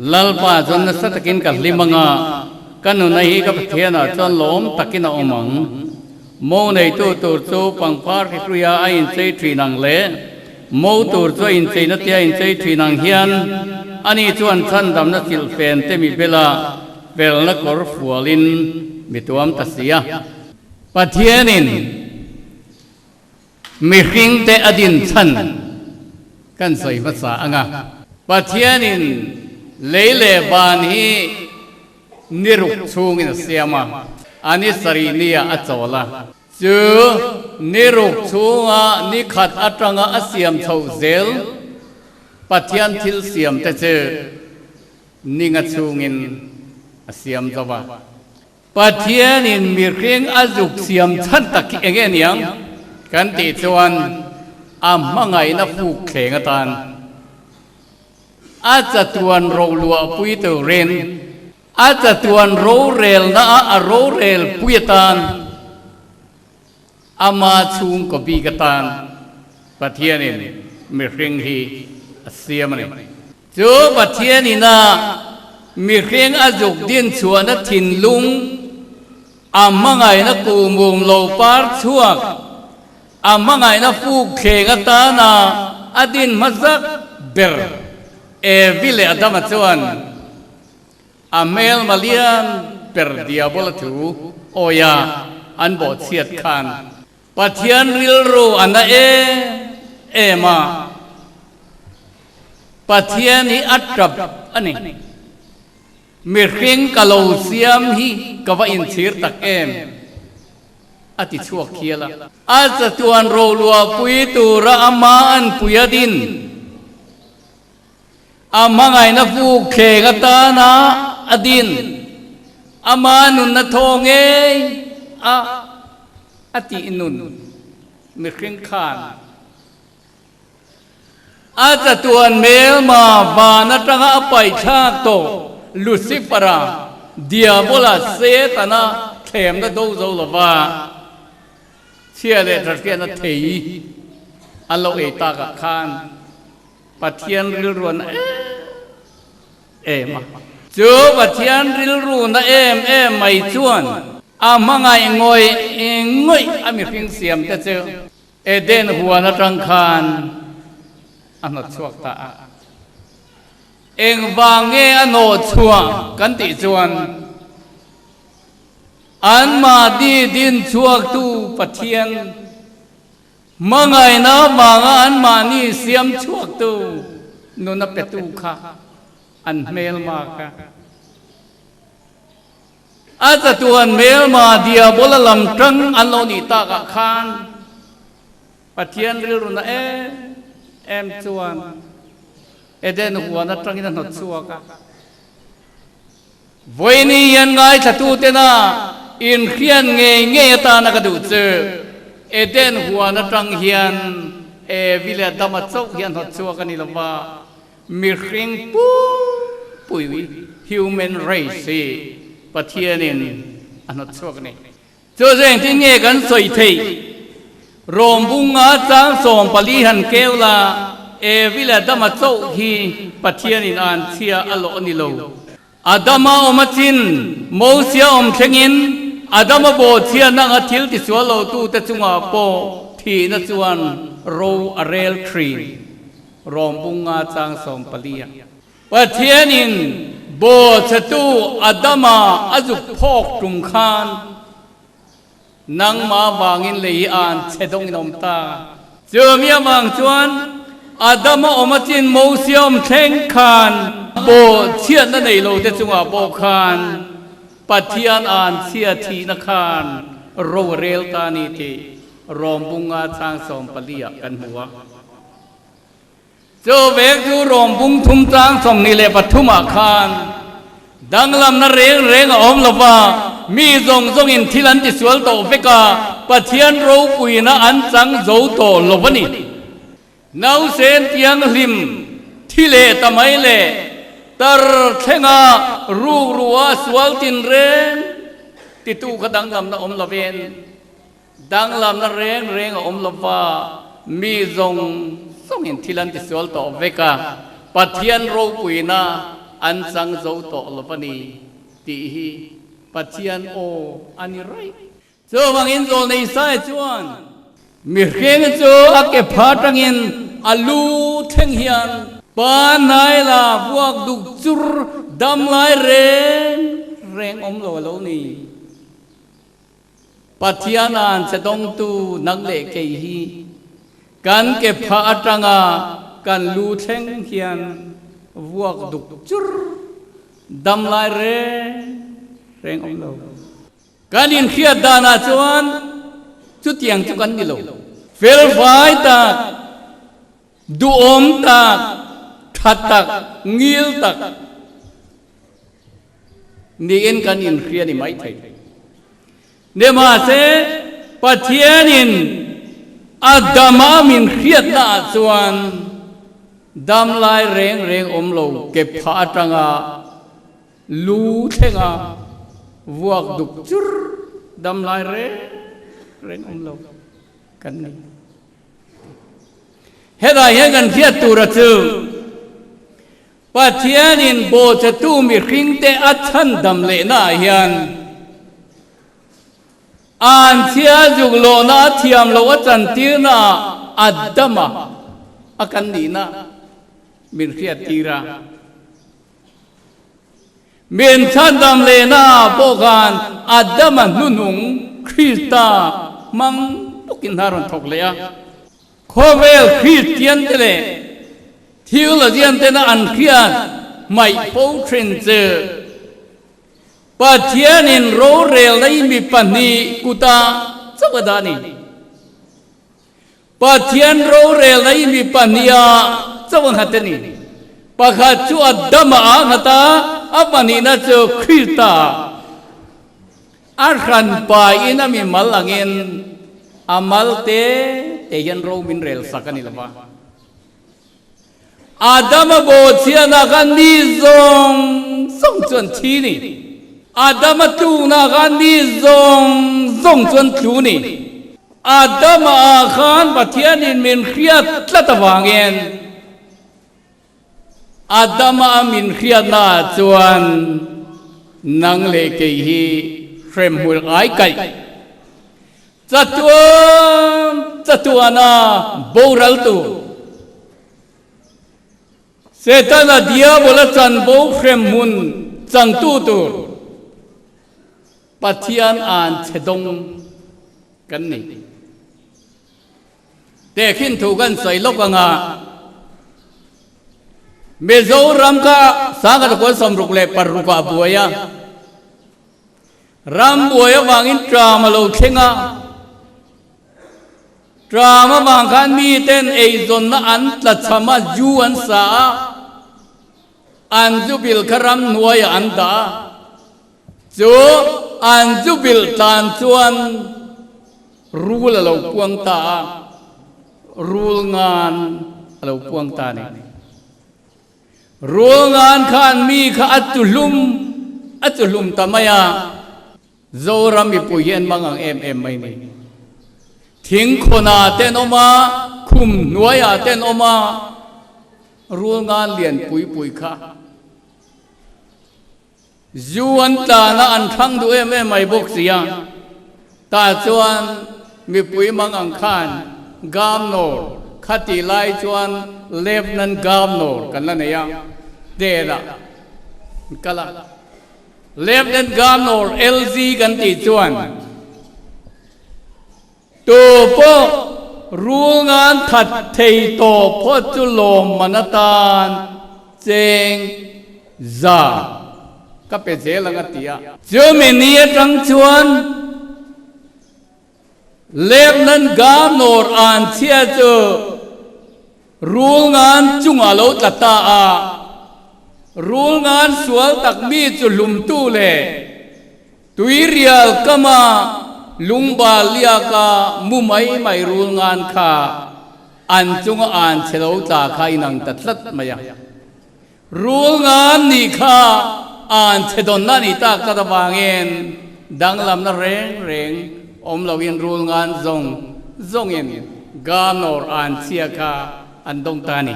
Lalpa chuan nasa takin ka hlim anga, ka nuna hi ka Pathianah chuan lawm takin a awm ang. Mo neitu tur chu pangpar hrikhruia a inchei thin ang leh mo tur chu a incheina tia inchei thin ang hian ani chuan chhandamna silhfen te mi bela felna kawr fualin mi tuam ta si a. Pathianin mihringte a din chhan kan sawi hmasa ang a. Pathianin lei leh van hi Ni ruk chhungin a siam a, a ni sarih niah a chawl a. Chu ni ruk chhunga ni khat atanga a siam chhoh zel Pathian thil siamte chu ninga chhungin a siam zo a. Pathianin mihring a zuk siam chhan tak hi eng nge niang kan tih chuan a hmangaihna fuk thleng atan A chatuan roluahpui turin a chatuan rorelna ah a rorelpui atan ama chhungkaw bik atan Pathianin mihring hi a siam a ni. Chu Pathianin a mihring a zuk din chhuahna thinlung a hmangaihna kuhmum lo par chhuak A hmangaihna fuk thleng atana a din hmazak ber Evi leh Adama chuan a hmelma lian ber Diabola thu awia an bawhchhiat khan Pathian rilru a na em em a, Pathian hi a tap a ni. Mihring ka lo siam hi ka va inchhir tak em? a ti chhuak hial a. A chatuan roluahpui tura ama an pui a din. A hmangaihna fuk thleng atana a din. Ama nunna thaw ngei a a tih nun mihring khan. A chatuan hmelma van atanga a paihthlak tawh Lucifera, Diabola, Setana thlemna do zo lova chhia leh thathriatna thei an lo ei takah khan Pathian rilruan em em a. Chu Pathian rilruna em em mai chuan a hmangaih ngawih ngawih a mihring siamte chu Eden huan atang khan a hnawt chhuak ta a. Engvang nge a hnawh chhuah kan tih chuan anmahni din chhuaktu Pathian hmangaihna avanga anmahni siam chhuaktu nuna petu kha an hmelma kha. A chatuan hmelma Diabola lam tang an lo nih takah khan Pathian rilruna em em chuan Eden huan atangin a hnawt chhuak a. Vawiini hian ngaithlatutena inhriat ngei ngei atana ka duh chu Eden huan atang hian Evi leh Adama chauh hi a hnawt chhuak a ni lova, Mihring pumpui, human race, hi Pathianin a hnawt chhuak a ni. Chu chu engtin nge kan sawi theih? Rawmbunga chang 14 han keu la, Evi leh Adama chauh hi Pathianin a an chhia a lawh a ni lo. Adama awm a chin, Mosia awm thlengin Adama bawhchhiatna anga thil tisual lotute chungah pawh thihna chuan ro a rel thin. Rawmbunga chang 14 a. Pathianin bawhchhetu Adama a zuk phawk tum khan nangmah vangin lei hi an chhe dawngin a awm ta. Chumi avang chuan Adama awm a chin Mosia awm thleng khan bawhchhiatna nei lote chungah pawh khan Pathian an chhia thihna khan ro a rel ta a ni tih Rawmbunga chang 14 ah kan hmu a. Chu vek chu rawm bung thum tlang 23 ah khan danglamna reng reng a awm lo va, mi zawng zawngin thil an tisual tawh vek a, Pathian ropuina an chang zo tawh lo a ni. Nausen tianghlim thi leh ta mai leh tar thlenga rukruha sual tinreng titu kha danglamna awm lovin, Danglamna reng reng a awm lova, mi zawng zawngin thil an tisual tawh vek a, Pathian ropuina an chang zo tawh lo va ni tih hi Pathian aw a ni raih. Chuvangin Zawlnei Isaiah chuan, Mihring chu a ke pha tangin a lu thleng hian pa hnai la vuak duk chur dam lai reng reng awm lo a lo ni. Pathian an che dawngtu nang leh kei hi kan ke pha atanga kan lu thleng hian vuak duk chur dam lai reng reng awm lo. Kan inhriat danah chuan chutiang chu kan ni lo. Felfai tak, duhawm tak, tha tak, ngil tak niin kan inhria ni maithei. Nimahse, Pathianin a dama min hriatnaah chuan damlai reng reng awm lo ke phah atanga Lu thlenga vuak duk chur dam lai reng reng awm lo kan ni. Hetah hian kan hriat tura chu Pathianin bawhchhetu mihringte a chhandam lehnaah hian an chhia zuk lawhna a thiam loh a chantirnaah a dam a, a kan nihna min hriattir a. Min chhandam lehna pawh khan Adama hnuhnung Krista hmang bawkin hna rawn thawk leh a. Khawvel Kristian te leh theologian tena an hriat hmaih fo thin chu Pathianin rorelna i mi pahnih kuta chauh a dah a ni. Pathian rorelna i mi pahniha chauh a nghat a ni. Pakhat chu Adama a nghat a, a pahnihna chu Krista a hran paiin a mi mal angin a mal te te hian ro min rel sak a ni lo va. Adama bawhchhiatna kha mi zawng zawng chuan thi ni. Adama tlukna kha mi zawng zawng chuan tlu ni. Adama ah khan Pathianin min hriat tlat avangin Adama a min hriatna ah chuan nang leh kei hi hremhmul ai kaih. Chatuan chatuana boral tur Setana Diabola chanvo hremhmun changtu tur Pathian an che dawng kan ni. Tehkhin thu kan sawi lawk anga Mizoram kha 1966 ah buai a. Ram buai avangin tram a lo thleng a, tram avang khan miten eizawnna an tlachham a, zu an sa a, an zu bil kha ram hnuaiah an dah a, chu an zu bil tlan chuan rul a lo puang ta a, rul ngan a lo puang ta a ni. Rulngan khan mi kha a tuhlum a tuhlum ta mai a, Zoram mipui hi an mang ang em em mai ni. Thingkhawnah te an awm a, khum hnuaiah te an awm a, rulngan lian pui pui kha Zu an tlan a, an thlang duh em em mai bawk si a. Tah chuan mipui mang ang khan Governor kha tih lai chuan Lieutenant Governor kan la nei a, hnenah an kal a. Lieutenant Governor, LG, kan tih chuan Tu pawh rul ngan that thei tawh phawt chu lawmman atan cheng za ka pe zel ang a ti a. Chumi ni atang chuan Lieutenant Governor an chhia chu rul ngan chungah lo tla ta a, rul ngan sual tak mi chu hlumtu leh Tuirial kama lungbal liaka mu mai mai rul ngan kha an chunga an che lo tla kha inang ta tlat mai a. Rul ngan nih kha an che dawnna nih tak tlat avangin danglamna reng reng awm loin rul ngan zawng zawngin Ganor an chhia kha an dawng ta a ni.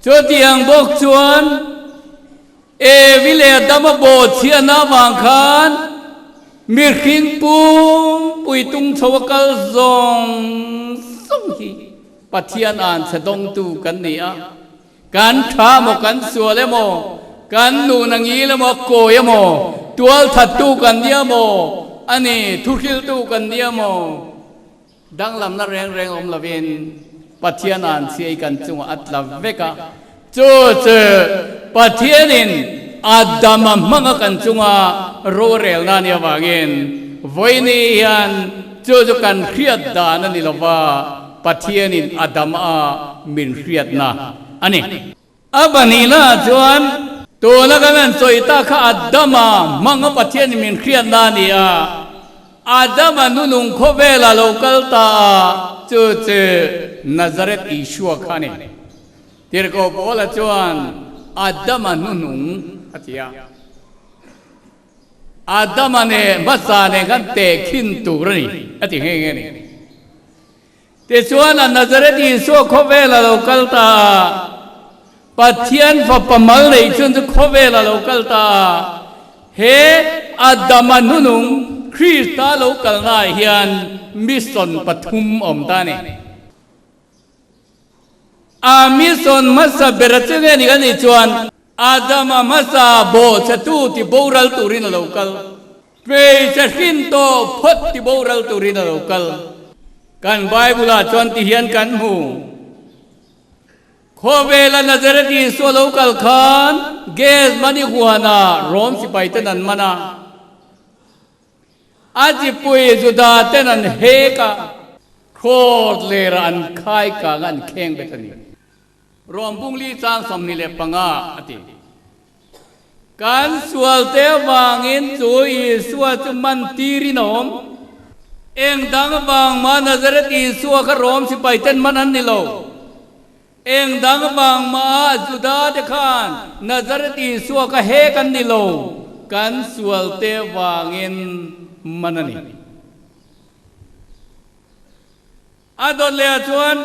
Chutiang bawk chuan Evi leh Adama bawhchhiahna avang khan mihring pumpui tung chho a kal zawng zawng hi Pathian an chhe dawngtu kan ni a. Kan tha maw, kan sual emaw, kan nun a ngil emaw, a kawi emaw, tual thattu kan nia maw, a ni, thuhriltu kan nia maw, danglamna reng reng awm lovin Pathian an chhiai kan chungah a tla vek a. Chu chu Pathianin Adama hmanga kan chunga rorelna a nih avangin vawiini hian chu chu kan hriat dan a ni lova, Pathianin Adama a min hriatna a ni. A pahnihnaah chuan tuna kan han sawi tak kha Adama hmanga Pathianin min hriatna a ni a, Adama nunung khawvela lo kal ta a, chu chu Nazareth Isua kha a ni. Tirhkoh Paula chuan Adama hnuhnung a ti a. Adama neh hmasa nen khan tehkhin tur a ni a ti nghe nghe a ni. Tichuan a Nazareth Isua khawvel a lo kal ta a, Pathian Fapa mal neih chun chu khawvel a lo kal ta a, he Adama hnunung Krista lo kalnaah hian mission pathum awm ta a ni. A mission hmasa ber a che nge ni kan nih chuan Adama hmasa bawhchhetu ti boral turin a lo kal. Hmeichhe hrin tawh phawt ti boral turin a lo kal. Kan Bible-ah chuan ti hian kan hmu. Khawvela Nazareth Isua lo kal khan Gethsemane huanah Rom sipaiten an man a. A chipui Juda ten an hek a, Kraws lerah an khai kang a an kheng bet a ni. Rom bungli chang 25 a ti. Kan sual te avangin chu Isua chu man tirin a awm. Eng dang avang mah Nazareth Isua kha Rom sipai ten man an ni lo. Eng dang vang mah Juda te khan Nazareth Isua kha hek an ni lo, kan sual te vangin man a ni. A dawt leh ah chuan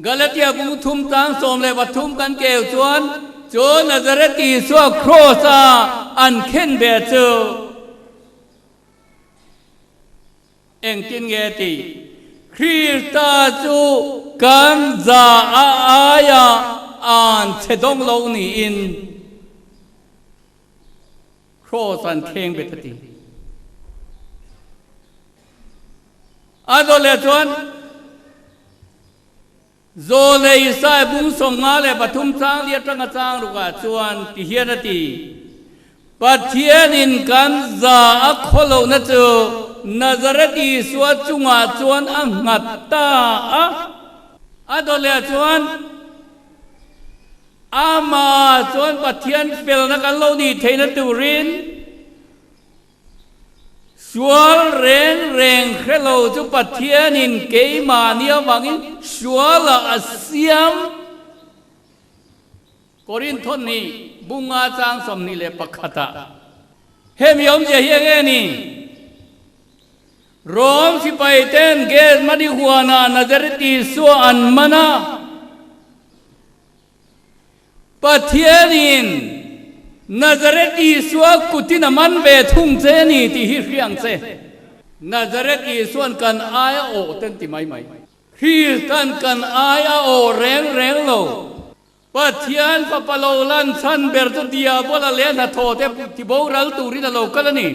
Galatia bung thum tlang 13 kan keu chuan chu Nazareth Isua cross a an khen ve chu Engtin nge ti? Krista chu kan za a aia an chhe dawng lo niin Kraws an kheng bet a ti. A dawt leh chuan Zawlei Isai bung 53 chang li atanga chang rukah chuan ti hian a ti, Pathianin kan za a khaw lohna chu Nazareth Isua chungah chuan a nghat ta a. A dawt leh chuan Amah chuan Pathian felna kan lo nih theihna turin, Sual reng reng hre lo chu Pathianin keimahni avangin sualah a siam. Korinth nih bunga chang 21 ah hemi awmzia hi eng nge ni? Rom sipai ten Gethsemane huanah Nazareth Isua an man a. Pathianin Nazareth Isua kutin a man ve thung che a ni tih hi hria ang che. Nazareth Isua'n kan ai a awh ten ti mai mai. Krista'n kan ai a awh reng reng lo. Pathian Fapa lo lan chhan ber chu Diabola leh a hnathawh te tiboral turin a lo kal a ni.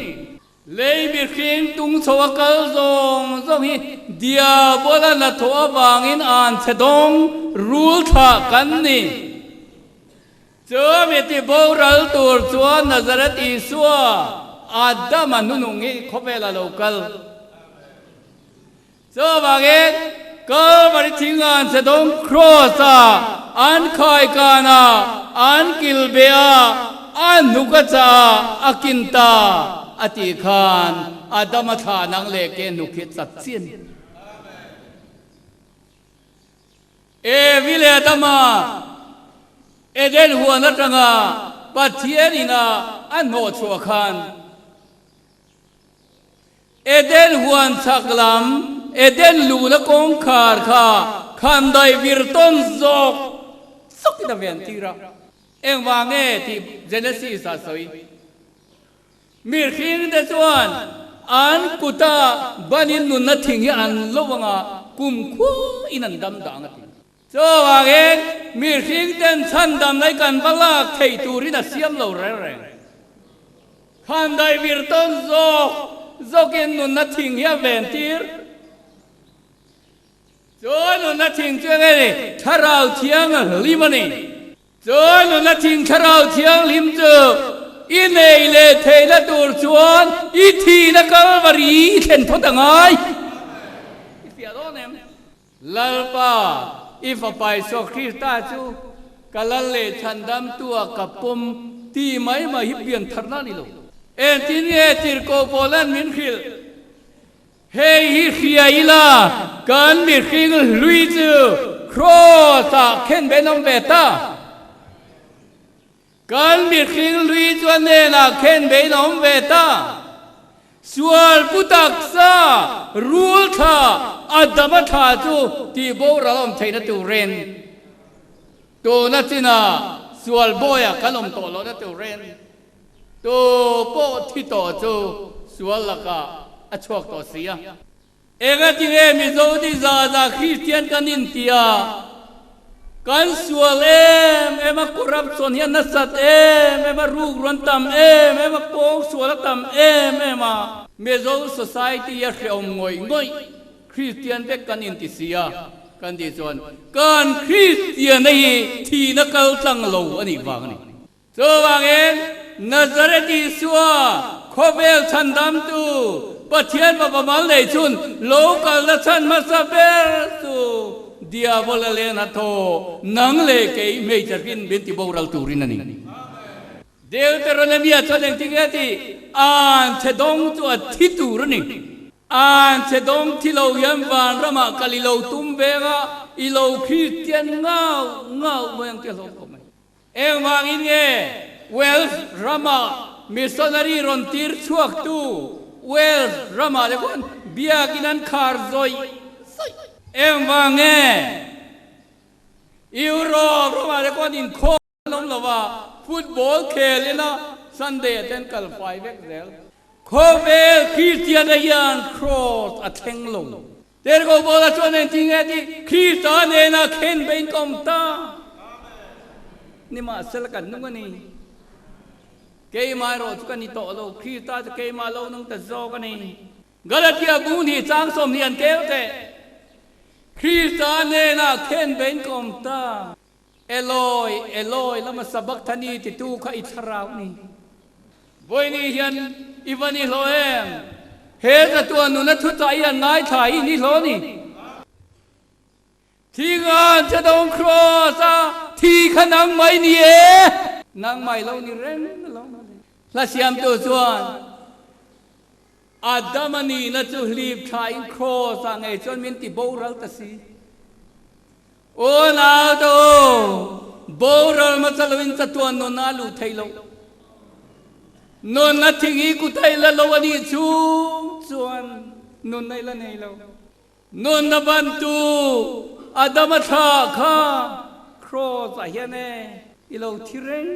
Lei mihring tung chho a kal zawng zawng hi Diabola hnathawh avangin an chhe dawng rul thlah kan ni. Chumi ti boral tur chuan Nazareth Isua Adama hnunung hi khawvelah lo kal. Chuvangin Kalvari thingan chhe dawng Kraws a an khaikan a, an kilbe a, a hnuk a chah a, a kin ta a tih khan Adama thla nang leh ke hnuk hi chat chian. Evi leh Adama Eden huan atanga Pathian ina a hnawhchhuah khan, Eden huan chhak lam, Eden luhna kawngkhar kha khandaih vir tawn zawk. zawkin a ven tir a. Engvang nge tih Genesis ah sawi. Mihring te chuan an kuta banin nunna thing hi an lo anga kumkhua in an dam dang a ti. Chuvangin mihring ten chhandam lai kan va lak theih turin a siam lo reng reng. Khandai vir tawn zawk zawkin nunna thing hi a ven tir. Chu nunna thing chu enge ni? Thlarau Thianghlim a ni. Chu nunna thing Thlarau Thianghlim chu i nei leh theihna tur chuan i thihna Kalvari i thlen phawt a ngai. I fiah dawn em? Lalpa, i Fapa Isua Krista chu ka lal leh chhandamtua ka pawm tih mai mai hi pian tharna a ni lo. Engtin nge tirhkoh Paula'n min hrilh? Hei hi hria ila, kan mihring hlui chu Kraws-ah khen ve nawm ve ta. Kan mihring hlui chu a hnenah khen ve in a awm ve ta. Sual pu taksa, rul thla, Adama thla chu tih boral awm theihna turin tuna chinah sual bawiah kan awm tawh lohna turin Tu pawh thi tawh chu sual lakah a chhuak tawh si a. Engati nge Mizo ti zah zah Kristian kan inti a, kan sual em em a, corruption hi a nasat em em a, ruk rawn tam em em a, kawng sual a tam em em a, Mizo society a hrehawm ngawih ngawih Kristian vek kan inti si a, kan tih chuan kan Kristianna hi thihna kal tlang lo a nih vang a ni. Chuvangin, Nazareth Isua, khawvel chhandamtu, Pathian Fapa mal nei chhun lo kalna chhan hmasa ber chu Diabola len a thaw, nang leh kei hmeichhe hrin min ti boral turin a ni. Deuteronomia chuan engtin nge tih? Anchhe dawng chu a thi tur a ni. Anchhe dawng thi lo hian vanramah kal i lo tum veng a, i lo Kristian ngau ngau mai ang tih a hlawm khawp mai. Engvangin nge Wales rama missionary rawn tir chhuaktu Wales ramah te khuan biakin an khar zawih zawih? Engvang nge Europe ramah te khuan inkhawm an awm lo va, football khel ila Sunday ah te an kal fai vek zel? Khawvel Kristiana hian Cross a thleng lo. Tergo Paula chuan engtin nge tih Krista nena khen bein ka awm ta. Nimahsela kan nung a ni. Keimah erawh chu ka ni tawh lo, Krista chu keimah lo nung ta zawk a ni. Galatia bung hnih chang 20 an keu teh. Krista nena khen bein ka awm ta. Eloi, Eloi, lama sabakthani titu kha i thlarau ni. Vawiini hian i va ni hlawh em? He zatuah nuna thuchah hi an ngaithla hi ni hlawh ni. Thingan che dawng cross a thi kha nang mai ni e. Nang mai lo ni reng lo. Hla siamtu chuan Adama nihna chu hlip tha in cross ah ngei chuan min ti boral ta si. Aw naute aw, boral hmasa loin chatuan nunna a luh theih loh. Nunna thing hi kut a ila lo a nih chung chuan nunna ila nei lo. Nunna bantu Adama thlah kha cross ah hian e i lo thi reng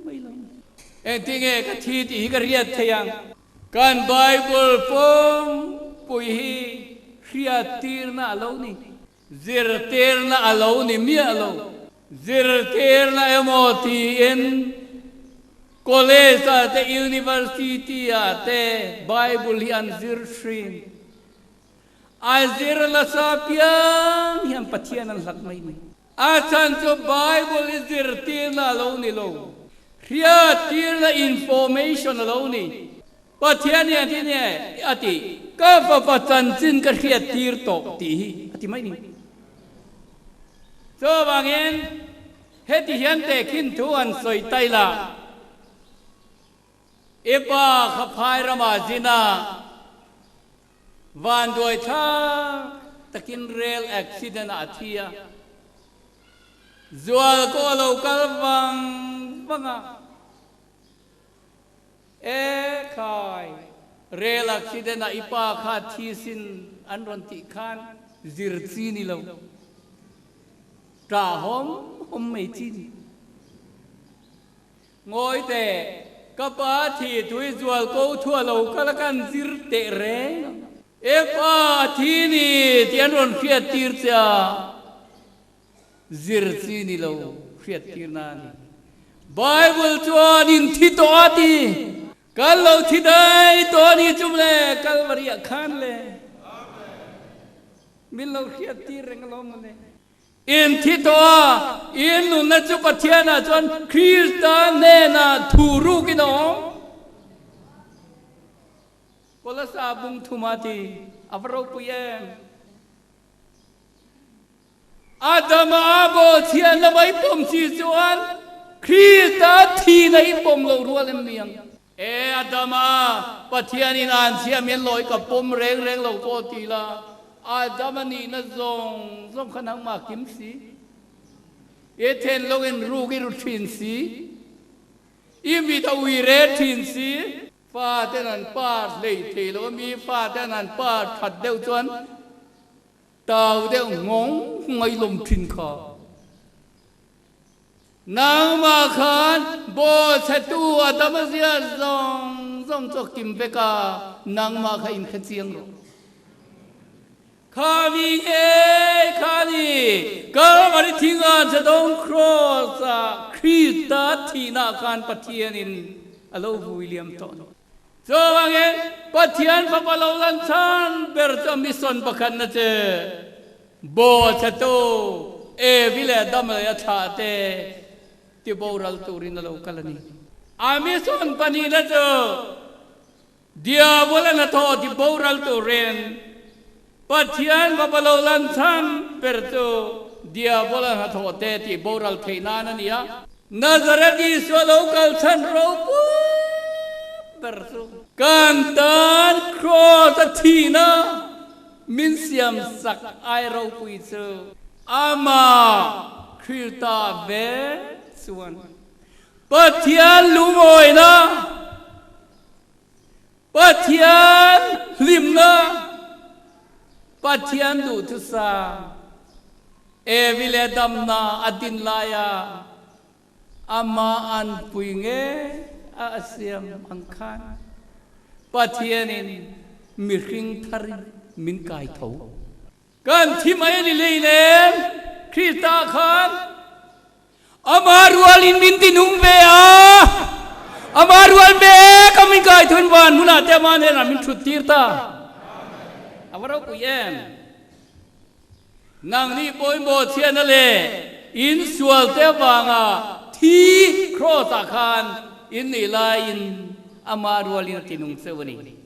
mai lo. Engtinge ka thi tih hi ka riat thei ang. Kan Bible pawm pui hi hriattirna a lo ni. Zirtirna a lo ni miah lo. Zirtirna emaw tiin College ah te University ah te Bible hi an zir thin. A zir nasa piang hian Pathian an hlat mai mai. A chhan chu Bible hi zirtirna a lo ni lo. Hriattirna information a lo ni. Pathian hian ti nge a tih? Ka fapa chanchin ka hriat tir tawh tih hi a ti mai ni. Chuvangin heti hian tehkhin thu an sawi ta ila, I pa kha phai ramah zin a, vanduai thlak takin rail accident ah a thi a, zual kawh a lo kal vang vang a, E khai, rel accident ah i pa kha thi sin an rawn tih khan zir chi ni lo. Ṭah hawm hawm mai chi ni. Ngawi teh, ka pa thi tui zual ko thu a lo kal a kan zir teh reng ang. E pa, a thi ni tih an rawn hriat tir che a, zir chi ni lo hriat tirna a ni. Bible chuan in thi tawh a ti. Kal lo thi dai tawh a ni chu le, Kalvari ah khan le. Min lo hriat tir reng alawm mawle. In thi tawh a, in nunna chu Pathianah chuan Krista hnenah thu rukin a awm. Kolasa bung thuma ti a va ropui em? Adama a bawhchhiatna mai pawm si chuan Krista thihna i pawm lo rual em ni ang? E Adama, Pathianin an chhia min lawi ka pawm reng reng lo pawh ti la, Adama nihna zawng zawng kha nangmah kim si. I then lo in ruk i ru thin si. I mit a ui re thin si. Fa ten an pa hlei thei lo a mi, fa ten an pa that deuh chuan tau deuh nghawng nghawng a i lawm thin kha. Nangmah khan bawhchhetu a dam a zia zawng zawng chu a kim vek a, nangmah kha inhre chiang rawh. Kha mi ngei kha ni, Kalvari thinga chadawng Kraws ah Krista thihna khan Pathianin a lo vui liam tawh a ni. Chuvangin Pathian Fapa lo lan chhan ber chu a mission pakhatna chu Bawhchhetu Evi leh Adama leh a thlah te ti boral turin a lo kal a ni. A mission pahnihna chu Diabola hnathawh ti boral turin Pathian Fapa lo lan chhan ber chu Diabola hnathawh te ti boral theih nan a ni a. Nazareth Isua lo kal chhan ropui ber chu kan tan Kraws a thihna Min siam sak ai ropui chu. Amah Krista ve chuan Pathian lungawina, Pathian hlimna, Pathian duhthusam, Evi leh damna a din laia Amah anpui nge a a siam ang khan Pathianin mihring tharin min kai tho. Kan thi mai a ni hleinem, Krista khan Amah rualin min ti nung ve a, Amah rual mek a min kai thoin van hmunah te Amah hnenah min thut tir ta. A va ropui em? Nangni pawimawh chhiatna leh in sualte avanga thi Kraws-ah khan in nih laiin Amah rualin a tinung cheu a ni.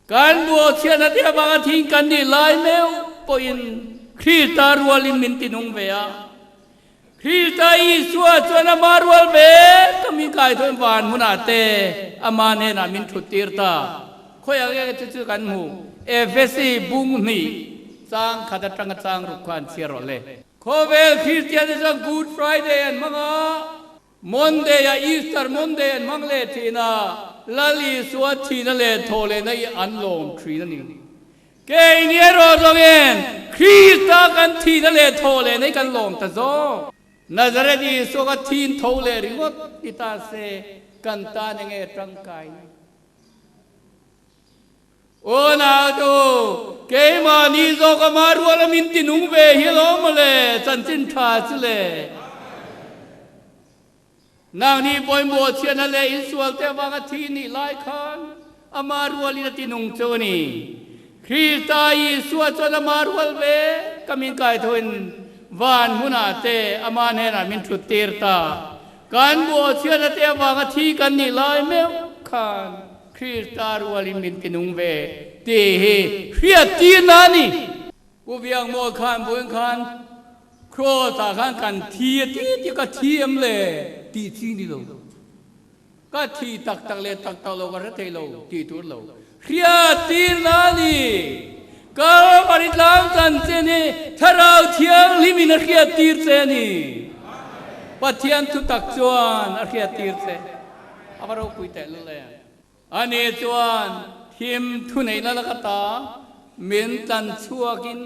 Kan buah chhiatna te avanga thi kan nih lai meuh pawhin Krista rualin min tinung ve a. Krista Isua chuan Amah rual ve ka min kaithawn van hmunah te Amah hnenah min thut tir ta. Khawiah nge chu chu kan hmuh? Efesi bung hnih chang khat atanga chang ruk kha an chhiar rawh le. Khawvel Kristian te chuan Good Friday an hmang a, Monday ah Easter Monday an hmang leh thin a, Lal Isua thihna leh thawh lehna i an lawm thin a ni. Keini erawh zawngin Krista kan thihna leh thawh lehna i kan lawm ta zawk. Nazareth Isua ka thin tho leh ringawt ti ta se kan tan enge tangkaina? Aw nautu, keimahni zawk ama rual a min ti nung ve hi alawm mawle, chanchin tha chu le. Nangni pawimawh chhiatna leh insual te avanga thi nih lai khan ama rualin a ti nung chu a ni. Krista Isua chuan ama rual ve ka min kaithoin van hmunah te ama hnenah min thut tir ta. Kan bawhchhiatna te avanga thi kan nih lai meuh khan Krista rualin min ti nung ve tih hi hriat tirna a ni. Pu Biakmaw khan vawiin khan Kraws ah khan kan thi a ti ti ka thi em le tih chi ni lo. Ka thi tak tak leh tak tak lo ka hre thei lo tih tur lo. Hriat tirna a ni. Kalvari tlang chanchin hi Thlarau Thianghlim in a hriat tir che a ni. Pathian thutak chuan a hriat tir che. A va ropui teh lul em. Ani chuan thim thuneihna laka ta min tlan chhuakin.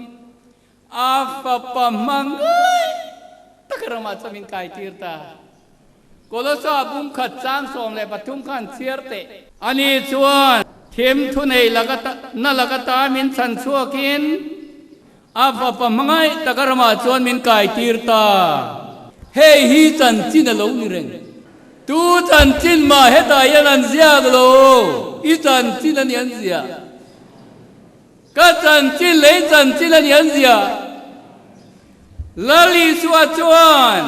A fapa hmangaih tak ramah chuan min kaitir ta. Kolosa bum khat chang 13 khan chhiar teh. Ani chuan thim thunei laka na laka ta min chhan chhuakin a fapa hmangaih taka ramah chuan min kaitir ta. Hei hi chanchin a lo ni reng. Tu chanchin mah hetah hian an ziak lo, i chanchin a ni an ziah. Ka chanchin lei chanchin a ni an ziah. Lal Isua chuan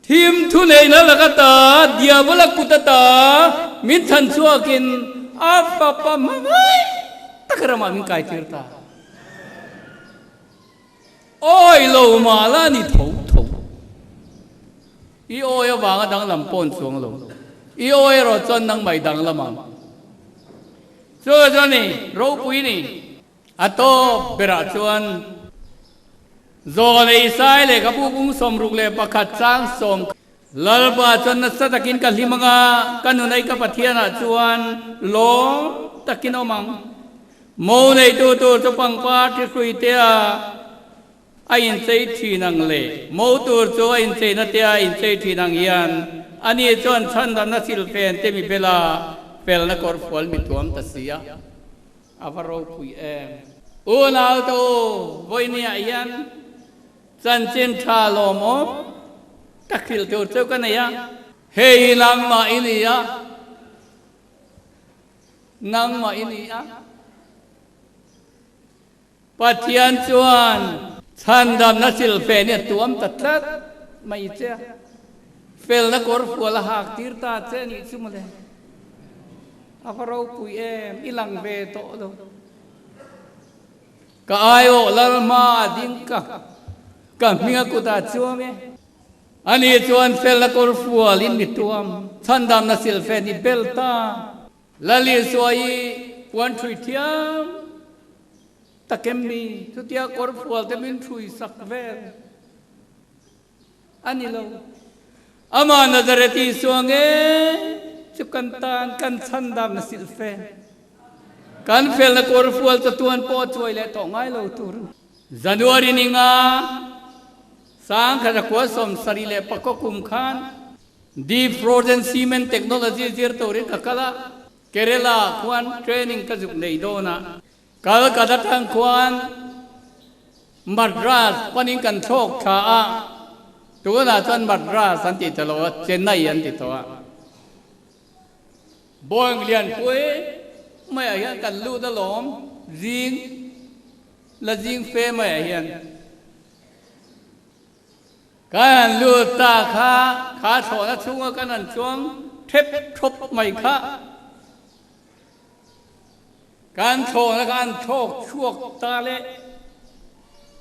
thim thuneihna laka ta, diabola kut ata min chhan chhuakin a fapa hmangaih tak ramah min kaitir ta. Awi lo mah la ni tho tho. I awi avanga danglam pawn chuang lo. I awi erawh chuan nangmah i danglam ang. Chu chuan ni, ropui ni. A tawp berah chuan Zawh leh Isai lehkhabu bung 61 chang sawm Lalpa chuan nasa takin ka hlim anga, ka nunai ka Pathianah chuan lawm takin awm ang. Mo neitu tur chu pangpar thi hrui tea a inchei thin ang leh mo tur chu a incheina tea a inchei thin ang hian ani chuan chhandamna silfen te mi bela felna kawrfual mi tuam ta si a. A va ropui em! Unau te u, vawinia hian chanchin tha lawmawm tak hrilh tur chu ka nei a. Hei hi nangmah i ni a, nangmah i ni a. Pathian chuan chhandamna silfen hi a tuam ta tlat mai che a, felna kawr fual a hak tir ta che a nih chu mawle. A va ropui em, i lang ve tawh lo. Ka aiawh lal hma a ding ka, ka hminga kutah chuang e. Ani chuan felna kawr fual in mi tuam, chhandamna silfen i bel ta. Lal Isua i puan ṭhui thiam tak em ni? Chutia kawr fual te min ṭhui sak vel a ni lo. Amah Nazareth Isua nge chu kan tan kan chhandamna silh fe. Kan felna kawr fual chatuan pawh a chuai leh tawh ngai lo tur. January ni nga 1974 kum khan Deep Frozen Cement Technology zir turin ka kal a, Kerala khuan training ka zuk nei dawn a. Kolkata tang khuan Madras panin kan thlawk thla a, tunah chuan Madras an ti ta lo a, Chennai an ti tawh a. Boeing lianpui maiah hian kan lut alawm, zing la zing fe maiah hian. Kan han lut ta kha, kha thlawhna chhunga kan han chuang thep thawp mai kha. Kan thlawhna kha an thlawk chhuak ta le.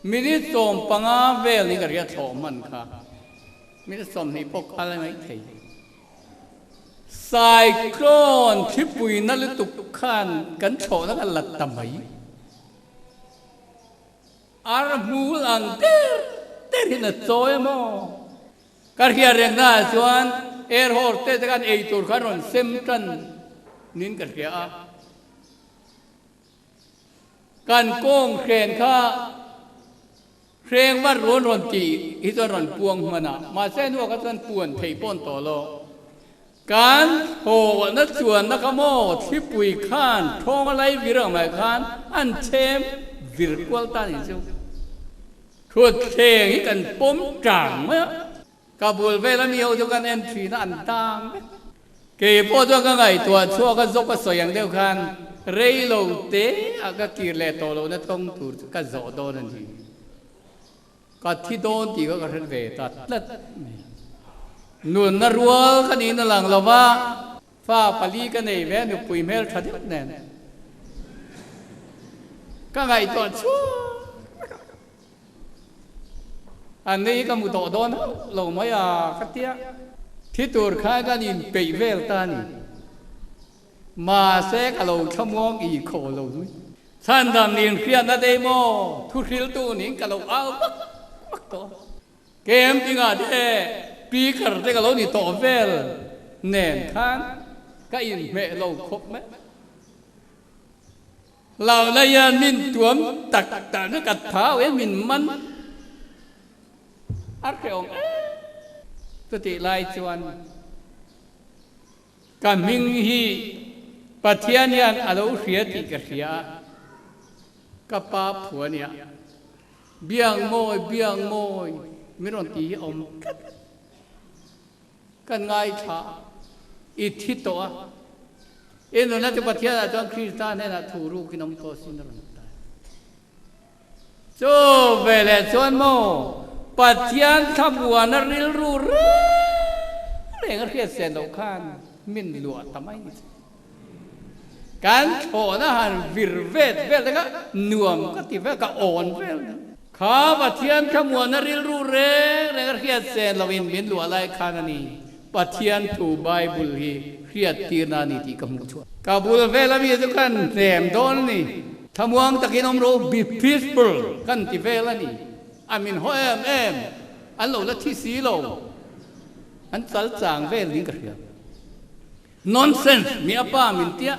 Minute 15 vel ni ka ria thlawh hman kha. Minute 20 pawh kha la ngaih thei. Cyclone thlipui na lutuk khan kan thlawhna kha la ta mai. Ar hmul ang der der hian a chawi a maw? Ka hriat reng naah chuan air hostess te khan ei tur khan rawn sem tan niin ka hria a. Kan kawng hren kha hreng vat ruan rawn tih hi chuan rawn puang hman a, mahse hnuah kha chuan puan theih pawh an tawh lo. Kan hawhna chuanna kha maw thlipui khan thawng a lai vir ang mai khan an chhem vir kual ta nih chu. Thutthleng hi kan pawm tang mai a. Ka bul vel a mi ho chu kan en thin a an tang vek. Kei pawh chuan ka ngaihtuah chhuak a zawk a sawi ang deuh khan rei lo te ah ka kir leh tawh lohna tawng tur chu ka zawh dawn a ni. Ka thi dawn tih kha ka hre ve ta tlat mai. Nunna rual ka niin a lang lo va, fa pali ka nei ve a nupui hmel tha deuh nen. Ka ngaihtuah chhuak vek a. An nei hi ka hmu tawh dawn hauh lo mai a ka tia. Thi tur khan kan inpeih vel ta a ni. Mahse ka lo thlamuang i khaw lo zui. Chhandam nin hriatna te maw thu hriltu nin ka lo au vak vak tawh. Camping ah te speaker te ka lo ni tawh vel nen khan ka inhmeh lo khawp mai. Hlauhna hian min tuam tak tak na ka thau hian min man a hrehawm em. Chutih lai chuan ka hming hi Pathian hian a lo hria tih ka hria a, ka pa phua nia Biangmawi, Biangmawi min rawn ti hi a awm tlat. Kan ngaithla i thi tawh a, i nunna chu Pathianah chuan Krista hnenah thu rukin awm tawh sin a rawn ta. Chu veleh chuan maw Pathian thlamuana rilru reng reng a hriat sen loh khan min luah ta mai ni chu. Kan thlawhna han vir vet vel te kha nuam ka ti vel, ka awn vel ni. Kha Pathian thlamuanna rilru reng reng a hriat sen loin min luah lai khan a ni. Pathian thu Bible hi hriat tirna a ni tih ka hmuh chhuah. Ka bul vel ami chu kan hnem dawn a ni. Thlamuang takin awm rawh u, be peaceful kan ti vel a ni. A min haw em em, an lo la thi si lo. An chal chang vel niin ka hria. Nonsense, mi a pa min tia.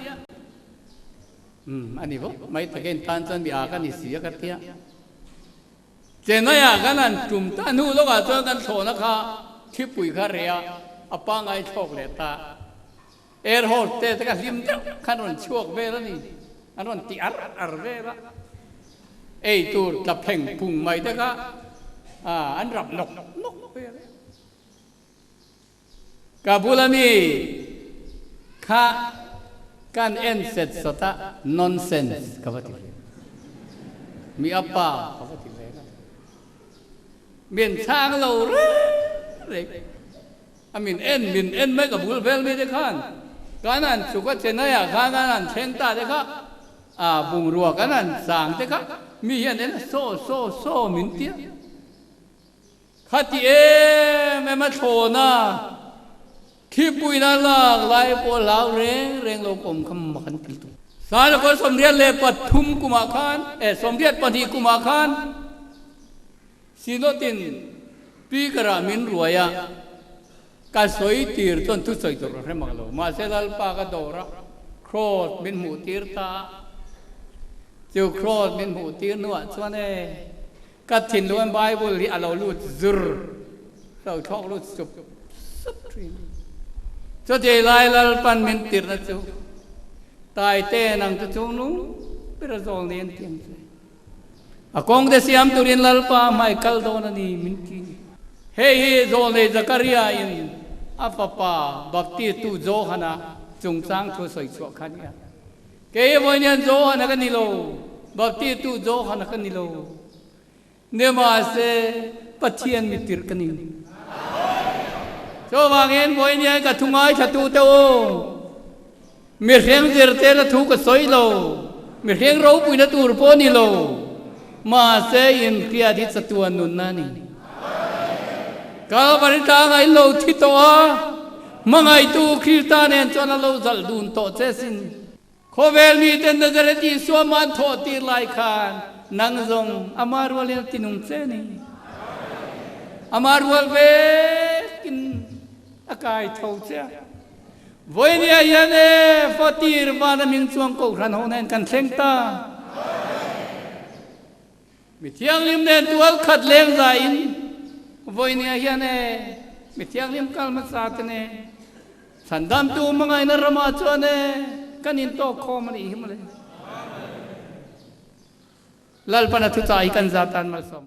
Umm, a ni vawk mai takin tan chuan mi a ka ni si a ka tia. Chennai ah kan han tum ta hnu lawkah chuan kan thlawhna kha thipui kha reh a, a pangai thlawk leh ta. Air hostess te kha hlim deuh khan rawn chhuak vel a ni, an rawn ti ar ar vel a. Ei tur tla pheng phung mai te kha an rap nawk nawk vel a. Ka bula mi kha kan en set sawt a, nonsense ka va ti ve. Mi a pa ka va ti ve ka. Min chhang lo reng reng. A min en min en mai ka bul vel mi te khan kan han chuk a Chennai ah khan kan han thleng ta te kha a bungrua kan han chang te kha mi hian en a saw saw saw min tia. Khati em em a thlawn a, thlipuina lak lai pawh hlau reng reng lo kawm kha mak an ti tuk. Sangkhaw 83 kumah khan, eh 82 kumah khan Synod-in Speaker-ah min ruai a, ka sawi tir chuan thusawi tur ka hre mak lo. Mahse Lalpa ka dawr a, Cross min hmuh tir ta a, chu Cross min hmuh tir hnuah chuan e, Ka thinlungan Bible hi a lo lut zur, lo thlawk lut sup sup thin. Chutih lai Lalpan min tirhna chu Taite nang chu chungnung ber a zawl ni an ti ang che. A kawng te siam turin Lalpa hmai kal dawn a ni min ti. Hei hi zawlnei Zakaria in a fapa Baptistu Johana chungchang thu sawi chhuah kha a ni a. Kei vawiin Johana ka ni lo, Baptistu Johana ka ni lo. Nimahse, Pathian mitirh ka ni. Chuvangin vawiin hian ka thu ngaithlatute u, mihring zirtirna thu ka sawi lo, mihring ropuina tur pawh ni lo, mahse inhriat hi chatuan nunna a ni. Kalvari tlangah in lo thi tawh a, hmangaihtu Krista nen chuan a lo zalh dun tawh che sin. Khawvel miten Nazareth Isua man thawh tir lai khan nang zawng ama rualin a tinung che ni. Ama rual vekin a kai tho che a. Vawinia hian e, Fatir vana min chuang kohhran ho nen kan thleng ta. Mi thianghlim nen tual khat leng zaiin vawinia hian e, mi thianghlim kal hmasa te nen Chhandamtu hmangaihna ramah chuan e, kan intawk khawm a nih hi mawle. Lalpan a thuchah hi kan zat tan malsawm.